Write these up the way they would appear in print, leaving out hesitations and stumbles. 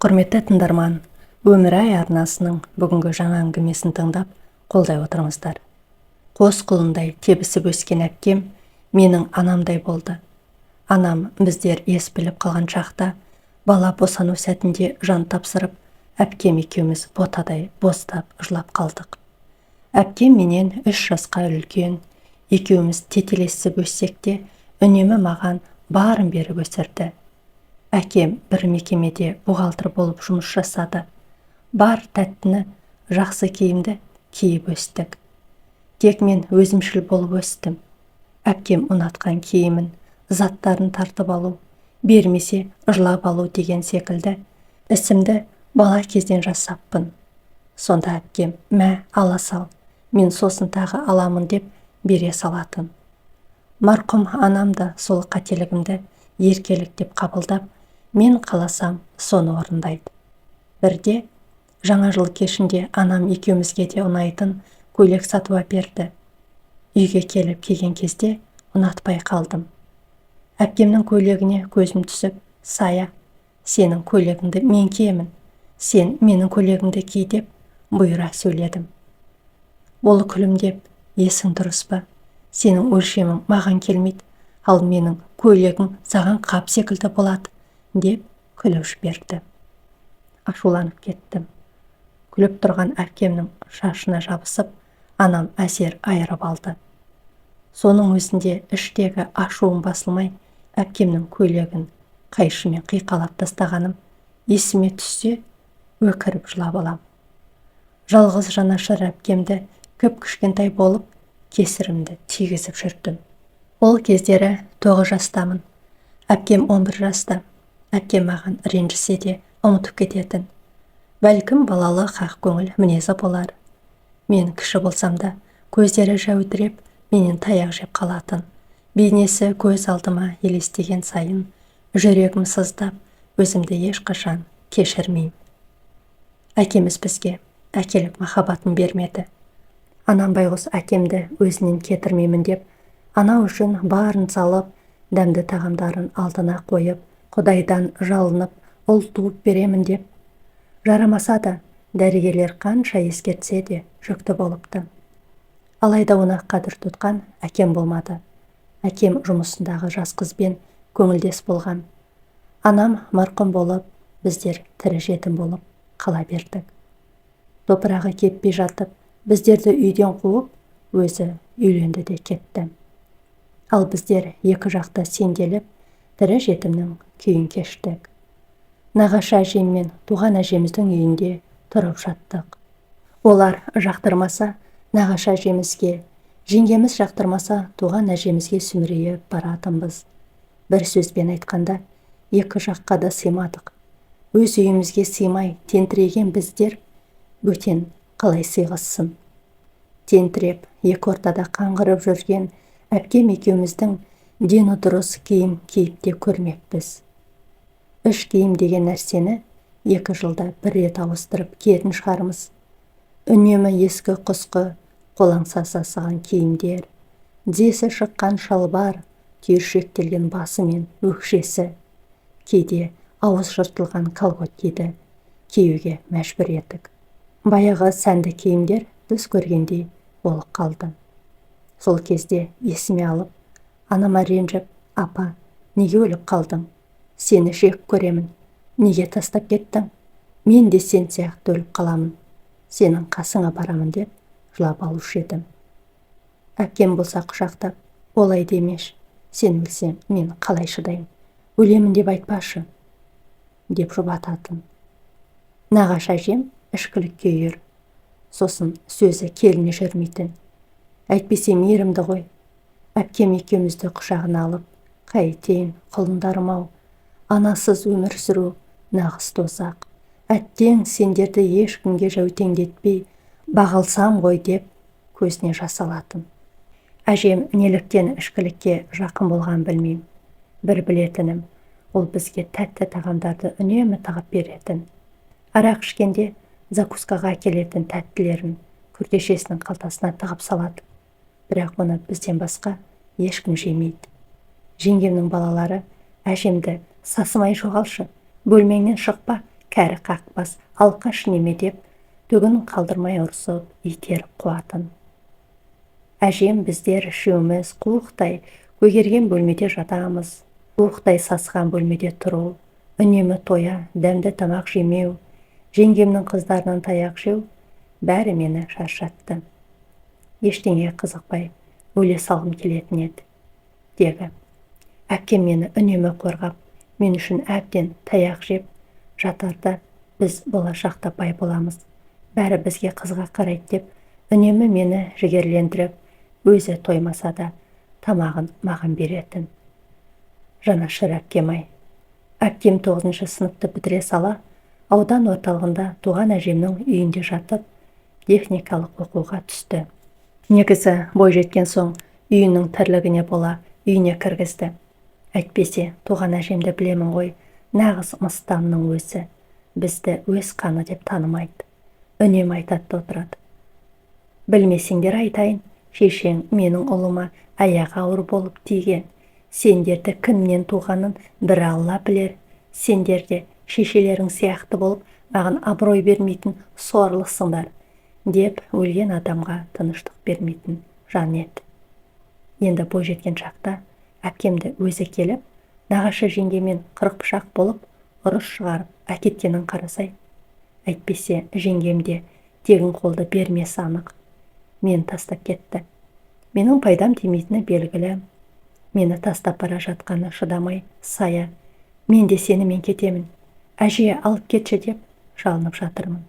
Құрметті тыңдарман, Өмір-Ай арнасының бүгінгі жаңа әңгімесін тыңдап, қолдай отырыңыздар. Қос құлындай тебісіп өскен әпкем менің анамдай болды. Анам біздер ес біліп қалған шақта бала босану сәтінде жан тапсырып, әпкем екеуміз ботадай боздап жылап қалдық. Әпкем менен 3 жасқа үлкен, екеуміз тетелесіп өссек те, үнемі маған барын беріп өсірді. Әкем бір мекемеде бухгалтер болып жұмыс жасады. Бар тәттіні, жақсы киімді киіп өстік. Тек мен өзімшіл болып өстім. Әпкем ұнатқан киімін, заттарын тартып алу, бермесе жылап алу деген секілді ісімді бала кезден жасаппын. Сонда әпкем, мә, ала сал, мен сосын тағы аламын деп бере салатын. Марқұм анам да сол қателігімді еркелік деп қабылдап, мен қаласам соны орындайды. Бірде жаңа жыл кешінде анам екеумізге де ұнайтын көйлек сатып әперді. Үйге келіп киген кезде ұнатпай қалдым. Әпкемнің көйлегіне көзім түсіп, Сая, сенің көйлегіңді мен киемін, сен менің көйлегімді ки деп бұйыра сөйледім. Ол күлімдеп, есің дұрыс па? Сенің өлшемің маған келмейді, ал менің көйлегім саған қап секілді болады, деп күліп жіберді. Ашуланып кеттім. Күліп тұрған әпкемнің шашына жабысып, анам әзер айырып алды. Соның өзінде іштегі ашуым басылмай, әпкемнің көйлегін қайшымен қиқалап тастағаным есіме түссе, өкіріп жылап алам. Жалғыз жанашыр әпкемді кіп-кішкентай болып кесірімді тигізіп жүрдім. Ол кездері 9 жастамын. Әпкем 11 жаста. Әпкем маған ренжісе де ұмытып кететін. Бәлкім балалық ақ көңіл мінезі болар. Мен кіші болсам да көздері жәудіреп менен таяқ жеп қалатын. Бейнесі көз алдыма елестеген сайын жүрегім сыздап, өзімді ешқашан кешірмеймін. Әкеміз бізге әкелік махаббатын бермеді. Анам байғұс әкемді өзінен кетірмеймін деп, анау үшін барын салып, дәмді тағамдарын алдына қойып, Құдайдан жалынып, ұл туып беремін деп. Жарамаса да, дәрігерлер қанша ескертсе де жүкті болыпты. Алайда оны қадір тұтқан әкем болмады. Әкем жұмысындағы жас қызбен көңілдес болған. Анам марқұм болып, біздер тірі жетім болып қала бердік. Топырағы кеппей жатып, біздерді үйден қуып, өзі үйленді де кетті. Ал біздер екі жақта сенделіп, тірі жетімнің күйін кештік. Нағашы әжем мен туған әжеміздің үйінде тұрып жаттық. Олар жақтырмаса, нағашы әжемізге, жеңгеміз жақтырмаса, туған әжемізге сүмірейіп баратынбыз. Бір сөзбен айтқанда, екі жаққа да сыймадық. Өз үйімізге сыймай тентіреген біздер бөтен қалай сыйғызсын. Тентіреп, екі ортада қаңғырып жүрген әпкем екеуміздің дені дұрыс киім киіп те көрмеппіз. Іш киім деген нәрсені 2 жылда бір рет ауыстырып киетін шығармыз. Үнемі ескі құсқы қолаңса сасыған киімдер, тізесі шыққан шалбар, түйіршектелген басы мен өкшесі, кейде ауыз жыртылған колготкиді киюге мәжбүр едік. Баяғы сәнді киімдер түс көргендей болып қалды. Сол кезде есіме алып, анама ренжіп, апа, неге өліп қалдың? Сені жек көремін. Неге тастап кеттің? Мен де сен сияқты өліп қаламын. Сенің қасыңа барамын деп жылап алушы едім. Әпкем болса құшақтап, олай демеш, сен өлсең, мен қалай шыдаймын? Өлемін деп айтпашы, деп жұбататын. Нағашы әжем ішкілікке үйір. Сосын сөзі келіне жүрмейтін. Әйтпесе мейірімді ғой. Әпкем екеумізді құшағына алып, қайтейін, құлындарым-ау, анасыз өмір сүру нағыз тозақ. Әттең сендерді ешкімге жәутеңдетпей бағалсам ғой деп көзіне жас алатын. Әжем неліктен ішкілікке жақын болған білмеймін. Бір білетінім, ол бізге тәтті тағамдарды үнемі тағып беретін. Арақ ішкенде закускаға әкелетін тәттілерін күртешесінің қалтасына тығып салады. Бірақ оны бізден басқа ешкім жемейді. Жеңгемнің балалары әжемді сасымай жоғалшы, бөлмеңнен шықпа, Кәрі қақбас, алқаш неме деп түгін қалдырмай ұрсып, итеріп қуатын. Әжем біздер үшеуміз қуықтай көгерген бөлмеде жатамыз. Қуықтай сасыған бөлмеде тұру, үнемі тоя, дәмді тамақ жемеу, жеңгемнің қыздарынан таяқ жеу, бәрі мені шаршатты. Ештеңеге қызықпай, өле салғым келетін еді. Дегі. Әпкем мені үнемі қорғап, мен үшін әбден таяқ жеп, жатарда біз болашақта бай боламыз. Бәрі бізге қызыға қарайды деп, үнемі мені жігерлендіріп, өзі тоймаса да тамағын маған беретін. Жанашыр әпкем-ай. Әпкем 9-шы сыныпты бітіре сала, аудан орталығында туған әжемнің үйінде жатып, техникалық оқуға түсті. Негізі бой жеткен соң үйінің тірлігіне бола үйіне кіргізді. Әйтпесе, туған әжемді білемін ғой, нағыз мыстанның өзі. Бізді өз қаны деп танымайды. Үнемі айтады да отырады. Білмесеңдер айтайын, шешең менің ұлыма аяғы ауыр болып тиген. Сендерді кімнен туғанын бір Алла білер. Сендер де шешелерің сияқты болып маған абырой бермейтін сорлысыңдар, деп өлген адамға тыныштық бермейтін жан еді. Енді бой жеткен шақта әпкемді өзі келіп, нағашы жеңгемен 40 пышақ болып ұрыс шығарып әкеткенін қарасай. Әйтпесе жеңгем де тегін қолды бермесі анық. Мені тастап кетті. Менің пайдам тимейтіні белгілі. Мені тастап бара жатқаны шыдамай, Сая, мен де сенімен кетемін. Әже, алып кетші деп жалынып жатырмын.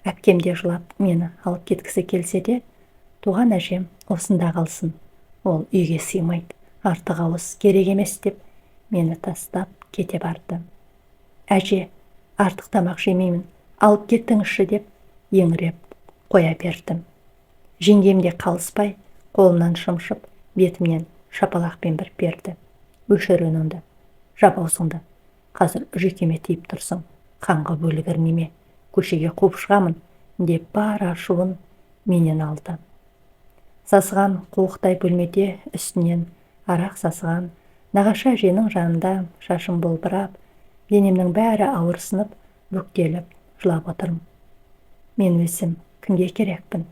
Әпкем де жылап мені алып кеткісі келсе де, туған әжем осында қалсын. Ол үйге сыймайды, артық ауыз керек емес деп мені тастап кете барды. Әже, артық тамақ жемеймін, алып кеттіңізші деп еңіреп қоя бердім. Жеңгем де қалыспай, қолынан шымшып, бетімнен шапалақпен бір берді. Өшір үніңді, жап аузыңды. Қазір жүйкеме тиіп тұрсың, қанға бөлігір неме, көшеге қуып шығамын, деп бар ашуын менен алды. Сасыған қуықтай бөлмеде үстінен арақ сасыған, нағашы әженің жанында шашым болбырап, денемнің бәрі ауырсынып, бүктеліп, жылап отырмын. Мен өзім кімге керекпін?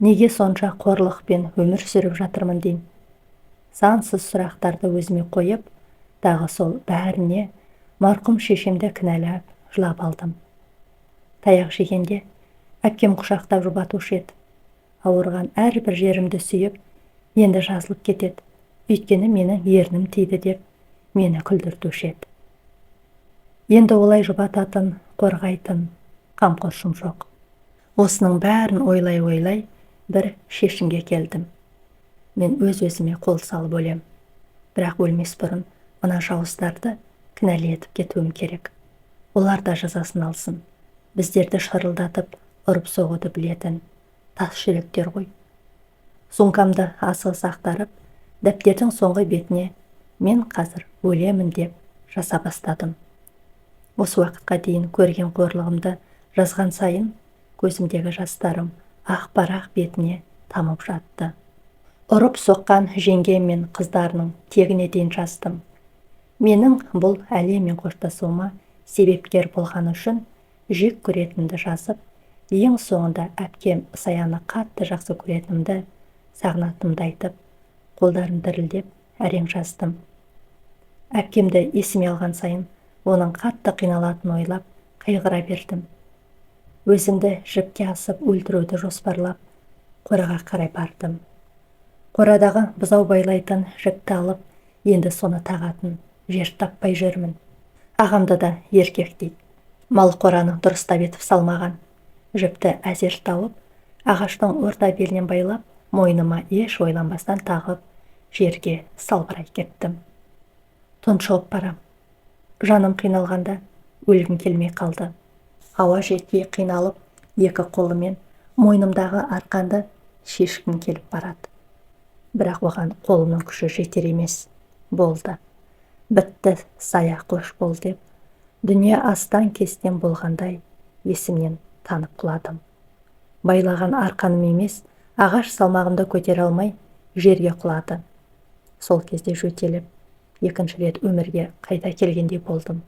Неге сонша қорлықпен өмір сүріп жатырмын деймін? Сансыз сұрақтарды өзіме қойып, тағы сол бәріне марқұм шешемді кінәлап жылап алдым. Таяқ жегенде әпкем құшақтап жұбатушы еді. Ауырған әрбір жерімді сүйіп, енді жазылып кетеді. Өйткені менің ернім тиді деп мені күлдіртуші еді. Енді олай жұбататын, қорғайтын қамқоршым жоқ. Осының бәрін ойлай-ойлай бір шешімге келдім. Мен өз-өзіме қол салып өлем. Бірақ өлмес бұрын мына жауыздарды кінәлі етіп кетуім керек. Олар да жазасын алсын. Біздерді шырылдатып, ұрып соғуды білетін тас жүректер ғой. Сумкамды асығыс ақтарып, дәптердің соңғы бетіне мен қазір өлемін деп жаза бастадым. Осы уақытқа дейін көрген қорлығымды жазған сайын көзімдегі жастарым ақ парақ бетіне тамып жатты. Ұрып соққан жеңгем мен қыздарының тегіне дейін жаздым. Менің бұл әлеммен қоштасуыма себепкер болғаны үшін жек көретінімді жазып, ең соңында әпкем Саяны қатты жақсы көретінімді, сағынатынымды айтып, қолдарым дірілдеп әрең жаздым. Әпкемді есіме алған сайын оның қатты қиналатынын ойлап қайғыра бердім. Өзімді жіпке асып өлтіруді жоспарлап, қораға қарай бардым. Қорадағы бұзау байлайтын жіпті алып, енді соны тағатын жер таппай жүрмін. Ағамды да еркек дейді. Мал қораны дұрыстап етіп салмаған. Жіпті әзер тауып, ағаштың орта белінен байлап, мойныма еш ойланбастан тағып, жерге салбырай кеттім. Тұншығып барам. Жаным қиналғанда өлгім келмей қалды. Ауа жетпей қиналып, екі қолымен мойнымдағы арқанды шешкім келіп барады. Бірақ оған қолымның күші жетер емес. Болды. Бітті, Сая, қош бол деп, дүние астан кестен болғандай есімнен танып құладым. Байлаған арқаным емес, ағаш салмағымды көтере алмай жерге құлады. Сол кезде жөтеліп, екінші рет өмірге қайта келгендей болдым.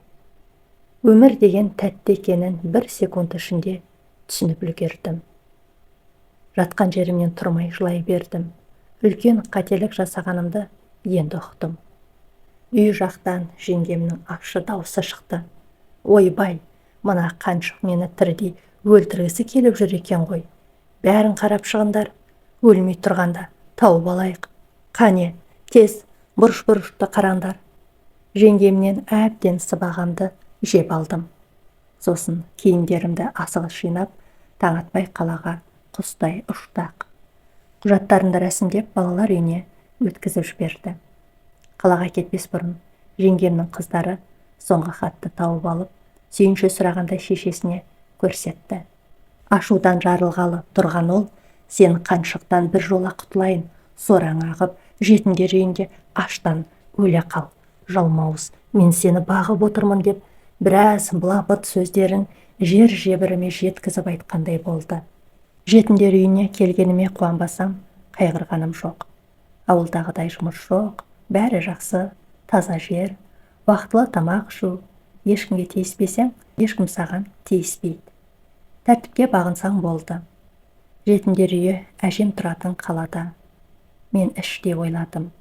Өмір деген тәтті екенін бір секунд ішінде түсініп үлгердім. Жатқан жерімнен тұрмай жылай бердім. Үлкен қателік жасағанымды енді ұқтым. Үй жақтан жеңгемнің ащы даусы шықты. Ойбай, мына қаншық мені тірідей өлтіргісі келіп жүр екен ғой. Бәрін қарап шығыңдар, өлмей тұрғанда тауып алайық. Қане, тез бұрыш-бұрышты қараңдар. Жеңгемнен әбден сыбағамды жеп алдым. Сосын киімдерімді асығыс жинап, таң атпай қалаға құстай ұштақ. Құжаттарымды рәсімдеп балалар үйіне өткізіп жіберді. Қалаға кетпес бұрын жеңгемнің қыздары соңғы хатты тауып алып, сүйінші сұрағандай шешесіне көрсетті. Ашудан жарылғалы тұрған ол, сен қаншықтан бір жола құтылайын, сораң ағып, жетімдер үйінде аштан өле қал, жалмауыз, мен сені бағып отырмын деп біраз былапыт сөздерін жер жебіріме жеткізіп айтқандай болды. Жетімдер үйіне келгеніме қуанбасам, қайғырғаным жоқ. Ауылдағыдай жұмыс жоқ, бәрі жақсы, таза жер, уақытылы тамақ ішу, ешкімге тиіспесең, ешкім саған тиіспейді. Тәртіпке бағынсаң болды. Жетімдер үйі әжем тұратын қалада. Мен іште ойладым.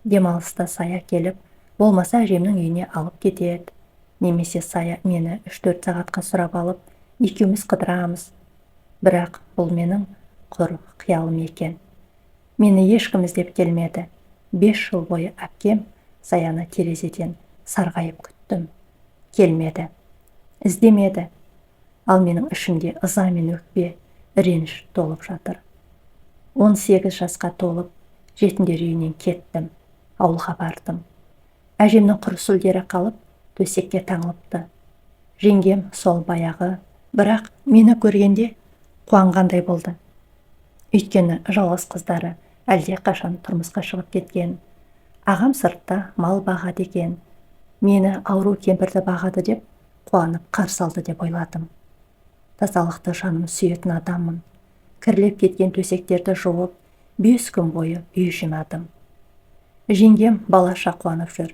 Демалыста Сая келіп, болмаса әжемнің үйіне алып кетеді. Немесе Сая мені 3-4 сағатқа сұрап алып, екеуміз қыдырамыз. Бірақ бұл менің құр қиялым екен. Мені ешкім іздеп келмеді. 5 жыл бойы әпкем Саяны терезеден сарғайып күттім. Келмеді. Іздемеді. Ал менің ішімде ыза мен өкпе, реніш толып жатыр. 18 жасқа толып, жетімдер үйінен кеттім. Ауылға бардым. Әжемнің құр сүлдері қалып, төсекке таңылыпты. Жеңгем сол баяғы, бірақ мені көргенде қуанғандай болды. Өйткені жалғыз қыздары әлде қашан тұрмысқа шығып кеткен. Ағам сыртта мал бағады екен. Мені ауру кемпірді бағады деп қуанып қарсы алды деп ойладым. Тазалықты жаным сүйетін адаммын. Кірлеп кеткен төсектерді жуып, 5 күн бойы үй жинадым. Жеңгем балаша қуанып жүр.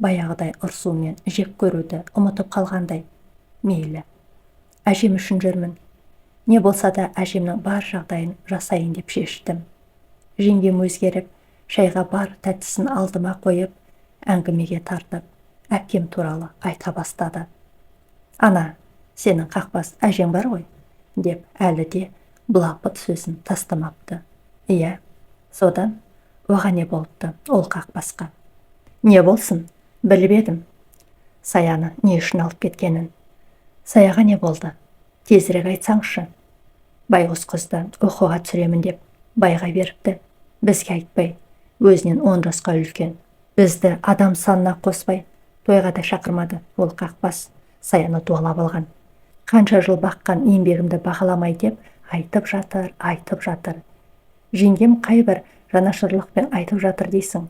Баяғыдай ұрсумен жек көруді ұмытып қалғандай. Мейлі. Әжем үшін жүрмін. Не болса да әжемнің бар жағдайын жасайын деп шештім. Жеңгем өзгеріп, шайға бар тәттісін алдыма қойып, әңгімеге тартып, әпкем туралы айта бастады. Ана, сенің қақбас әжең бар ғой, деп әлі де былапыт сөзін тастамапты. Иә, содан оған не болыпты ол қақбасқа? Не болсын, біліп едім. Саяны не үшін алып кеткенін. Саяға не болды? Тезірек айтсаңшы. Байғұс қызды оқуға түсіремін деп байға беріпті. Бізге айтпай, өзінен 10 жасқа үлкен. Бізді адам санына қоспай, тойға да шақырмады ол қақбас. Саяны дуалап алған. Қанша жыл баққан еңбегімді бағаламай деп айтып жатыр, айтып жатыр. Жеңгем қайбір жанашырлықпен айтып жатыр дейсің.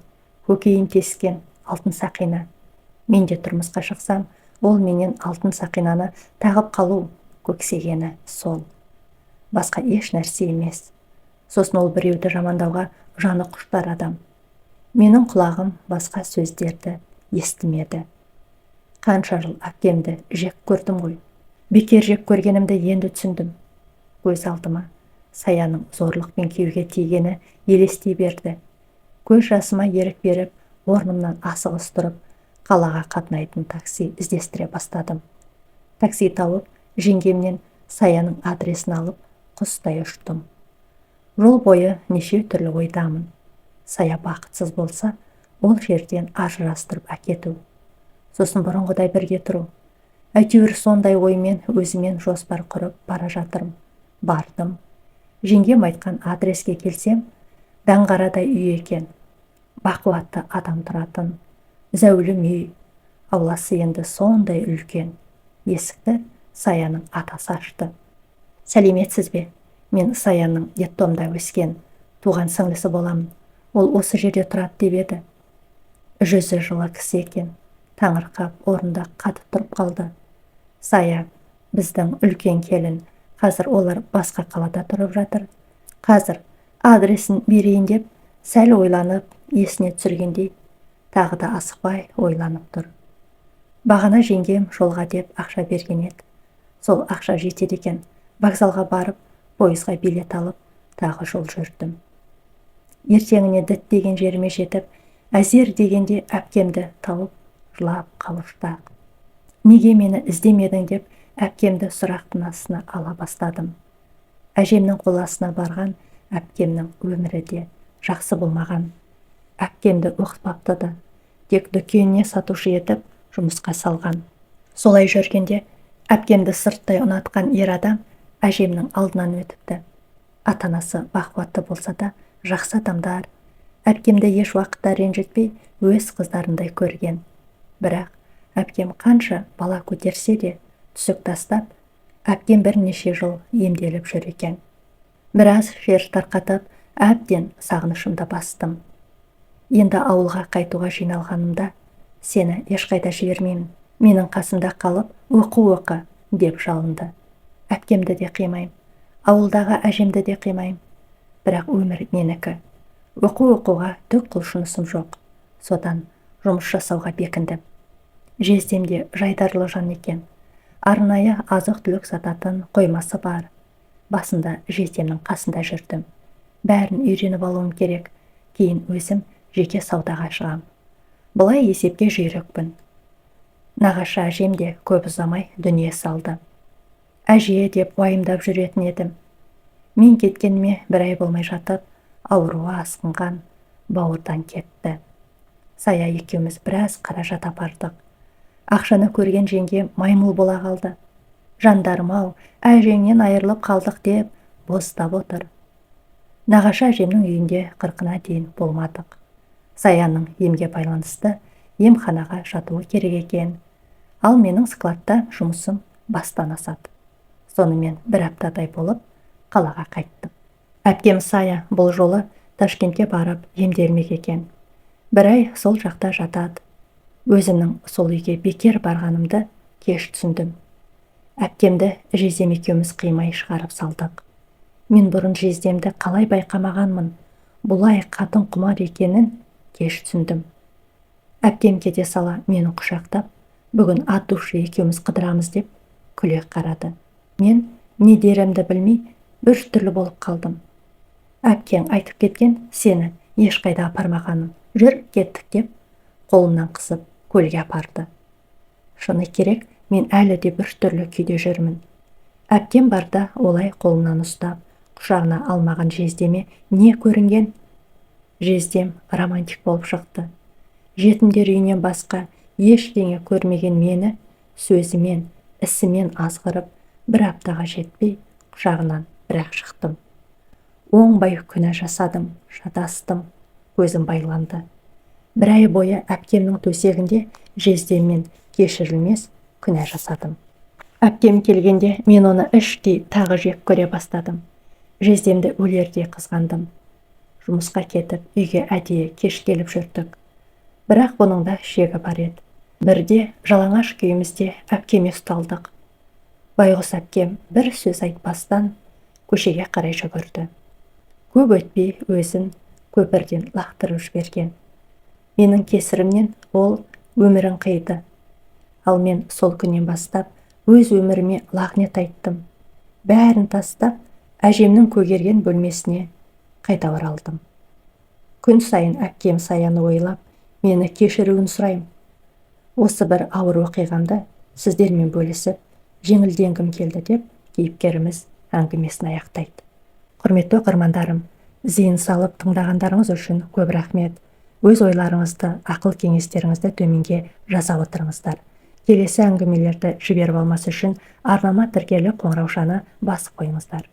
Көкейін тескен алтын сақина. Мен де тұрмысқа шықсам, ол менен алтын сақинаны тағып қалу көксегені сол. Басқа еш нәрсе емес. Сосын ол біреуді жамандауға жаны құштар адам. Менің құлағым басқа сөздерді естімеді. Қанша жыл әпкемді жек көрдім ғой. Бекер жек көргенімді енді түсіндім. Көз алдыма Саяның зорлықпен күйеуге тигені елестей берді. Көз жасыма ерік беріп, орнымнан асығыс тұрып, қалаға қатынайтын такси іздестіре бастадым. Такси тауып, жеңгемнен Саяның адресін алып, құстай ұштым. Жол бойы неше түрлі ойдамын. Сая бақытсыз болса, ол жерден ажырастырып әкету. Сосын бұрынғыдай бірге тұру. Әйтеуір сондай оймен өзімен жоспар құрып бара жатырмын. Бардым. Жеңгем айтқан адреске келсем, даңғарадай үй екен. Бақуатты адам тұратын. Зәулім үй. Ауласы енді сондай үлкен. Есікті Саяның атасы ашты. Сәлеметсіз бе? Мен Саяның детдомда өскен туған сіңлісі боламын. Ол осы жерде тұрады деп еді. Жүзі жылы кісі екен. Таңырқап орында қатып тұрып қалды. Сая біздің үлкен келін. Қазір олар басқа қалада тұрып жатыр. Қазір адресін берейін деп сәл ойланып, есіне түсіргендей, тағы да асықпай ойланып тұр. Бағана жеңгем жолға деп ақша берген еді. Сол ақша жетеді екен. Вокзалға барып, пойызға билет алып, тағы жол жүрдім. Ертеңіне діттеген жеріме жетіп, әзер дегенде әпкемді тауып, жылап қауыштық. Неге мені іздемедің деп әпкемді сұрақтың астына ала бастадым. Әжемнің қол астына барған әпкемнің өмірі де жақсы болмаған. Әпкемді оқытпапты да, тек дүкеніне сатушы етіп жұмысқа салған. Солай жүргенде әпкемді сырттай ұнатқан ер адам әжемнің алдынан өтіпті. Ата-анасы бақуатты болса да жақсы адамдар. Әпкемді еш уақытта ренжітпей өз қыздарындай көрген. Бірақ әпкем қанша бала көтерсе де түсік тастап, әпкем бірнеше жыл емделіп жүр екен. Біраз шер тарқатып, әбден сағынышымды бастым. Енді ауылға қайтуға жиналғанымда, сені ешқайда жібермеймін, менің қасымда қалып оқу оқы деп жалынды. Әпкемді де қимаймын, ауылдағы әжемді де қимаймын. Бірақ өмір менікі. Оқу оқуға түк құлшынысым жоқ. Содан жұмыс жасауға бекіндім. Жездем де жайдарлы жан екен. Арнайы азық-түлік сататын қоймасы бар. Басында жездемнің қасында жүрдім. Бәрін үйреніп алуым керек. Кейін өзім жеке саудаға шығам. Бұлай есепке жүйрікпін. Нағашы әжем де көп ұзамай дүние салды. Әже деп уайымдап жүретін едім. Мен кеткеніме бір ай болмай жатып, ауруы асқынған бауырдан кетті. Сая екеуміз біраз қаражат апардық. Ақшаны көрген жеңгем маймыл бола қалды. Жандарым-ау, әжеңнен айырылып қалдық деп боздап отыр. Нағашы әжемнің үйінде 40-ына дейін болмадық. Саяның емге байланысты емханаға жатуы керек екен. Ал менің складта жұмысым бастан асады. Сонымен бір аптадай болып қалаға қайттым. Әпкем Сая бұл жолы Ташкентке барып емделмек екен. Бір ай сол жақта жатады. Өзімнің сол үйге бекер барғанымды кеш түсіндім. Әпкемді жездем екеуміз қимай шығарып салдық. Мен бұрын жездемді қалай байқамағанмын, бұлай қатын құмар екенін кеш түсіндім. Әпкем кете сала мені құшақтап, бүгін ат душы екеуміз қыдырамыз деп күле қарады. Мен не дерімді білмей бір түрлі болып қалдым. Әпкең айтып кеткен сені ешқайда апармағаным, жүр кеттік деп қолымнан қысып көлге апарды. Шыны керек, мен әлі де бір түрлі күйде жүрмін. Әпкем барда олай қолымнан ұстап, құшағына алмаған жездеме не көрінген? Жездем романтик болып шықты. Жетімдер үйінен басқа ештеңе көрмеген мені сөзімен, ісімен азғырып, бір аптаға жетпей құшағынан бірақ шықтым. Оңбай күнә жасадым, шатастым, көзім байланды. Бір ай бойы әпкемнің төсегінде жездеммен кешірілмес күнә жасадым. Әпкем келгенде мен оны іштей тағы жек көре бастадым. Жездемді өлердей қызғандым. Жұмысқа кетіп, үйге әдейі кеш келіп жүрдік. Бірақ бұның да шегі бар еді. Бірде жалаңаш күйімізде әпкеме ұсталдық. Байғұс әпкем бір сөз айтпастан көшеге қарай жүгірді. Көп өтпей өзін көпірден лақтырып жіберген. Менің кесірімнен ол өмірін қиды. Ал мен сол күннен бастап өз өміріме лағнет айттым. Бәрін тастап, әжемнің көгерген бөлмесіне қайта оралдым. Күн сайын әпкем Саяны ойлап, мені кешіруін сұраймын. Осы бір ауыр оқиғамды сіздермен бөлісіп, жеңілденгім келді деп кейіпкеріміз әңгімесін аяқтайды. Құрметті оқырмандарым, зейін салып тыңдағандарыңыз үшін көп рахмет. Өз ойларыңызды, ақыл кеңестеріңізді төменге жаза отырыңыздар. Келесі әңгімелерді жіберіп алмас үшін арнама тіркеліп қоңыраушаны басып қойыңыздар.